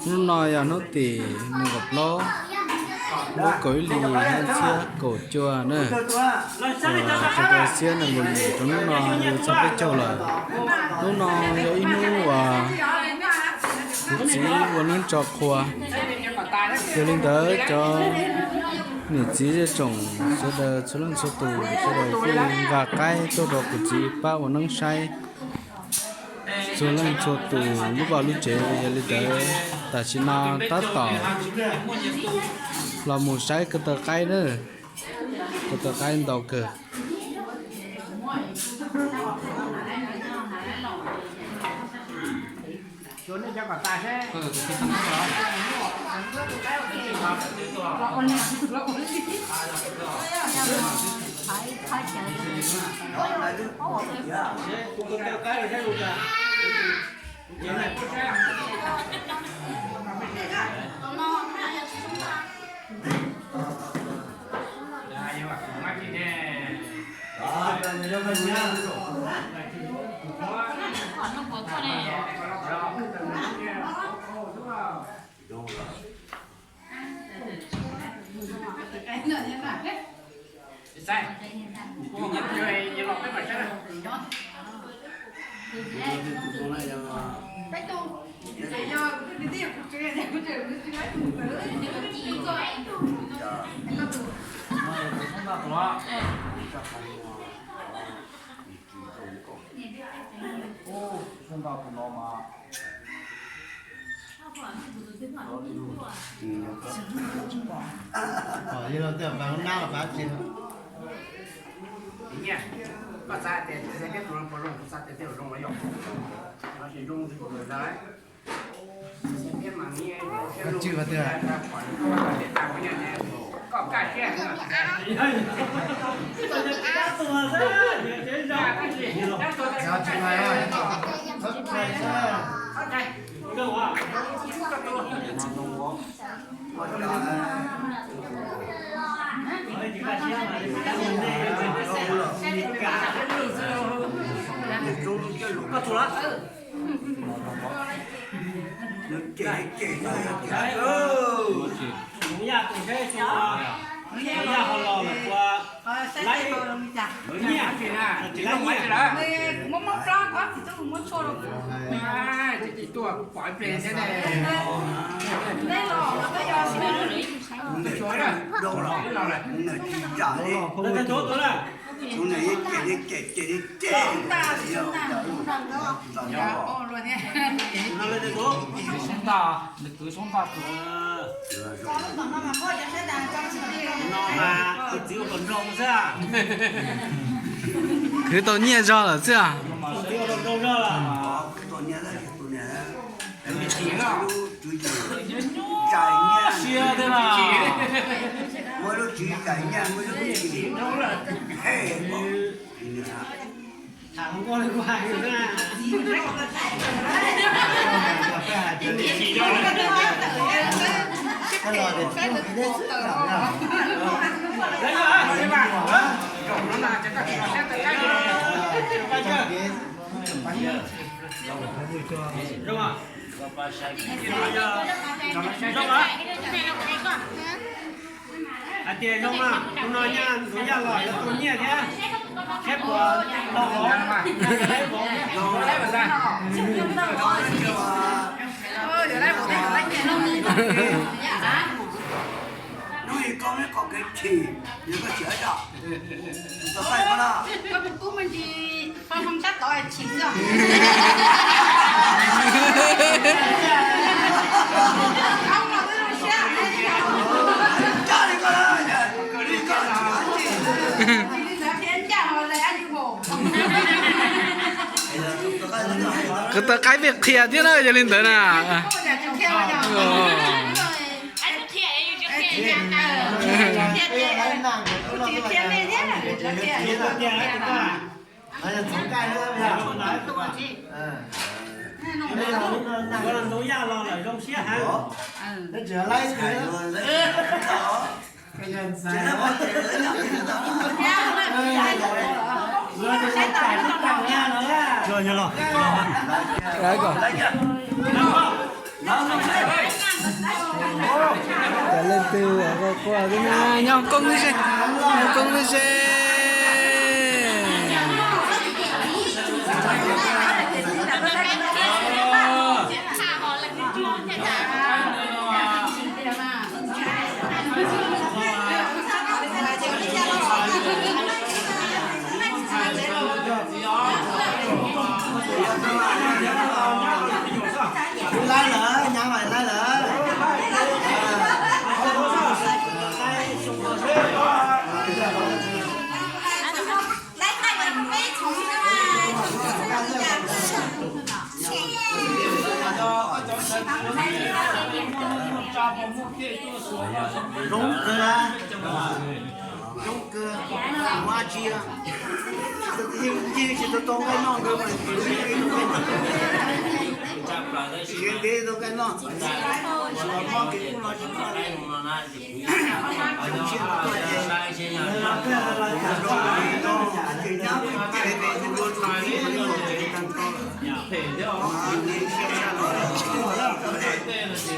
Hnub no yog hnub tim nees nkaum plaub lub kaum ib hlis xyoo txhiab kaum cuaj na. Rau xiab nees nkaum yim rau hnub no yog txog peb caug lawm. Hnub no yog ib hnub uas kuv txiv ua neeb tso qhua. Yog li ntawd cov niam txiv zej tsoom sawv daws txhua leej txhua tus sawv daws kuj nqa qaib tuaj rau kuv txiv pab ua neeb saib txhua leej txhua tus lub vaj lub tsev. Yog li ntawd tam sim no tab tom los mus saib ko taw qaib na, ko taw qaib ntau kawg. Khwv tau nyiaj zog lawm xwb. Hais tias zoo mas, tus no nyaj tus yaj los yuav tau nyiaj thiab. Saib puas tau hov, saib vov. Hnub ib koj muab qhov kev chim, yog koj tsis hais dab tsi, tus tau qaij koj na. Koj tus tub me ntsis, koj hoo sab tod chim xwb. Ko taw qaib pheej qhia thiab na, yog li ntawd na. Cov leej twg quaj quaj xwb na, nyob koob xwb seb, nyob koob xwb seb. Laib lawm, nyab mas laib lawm. Zoo kawg, zoo kawg, ua tsi, yeej tsis tau tau nqaij noj nkawd mas, tsis ntev tau nqaij noj, tsis los mob kev kub no tsis mob li.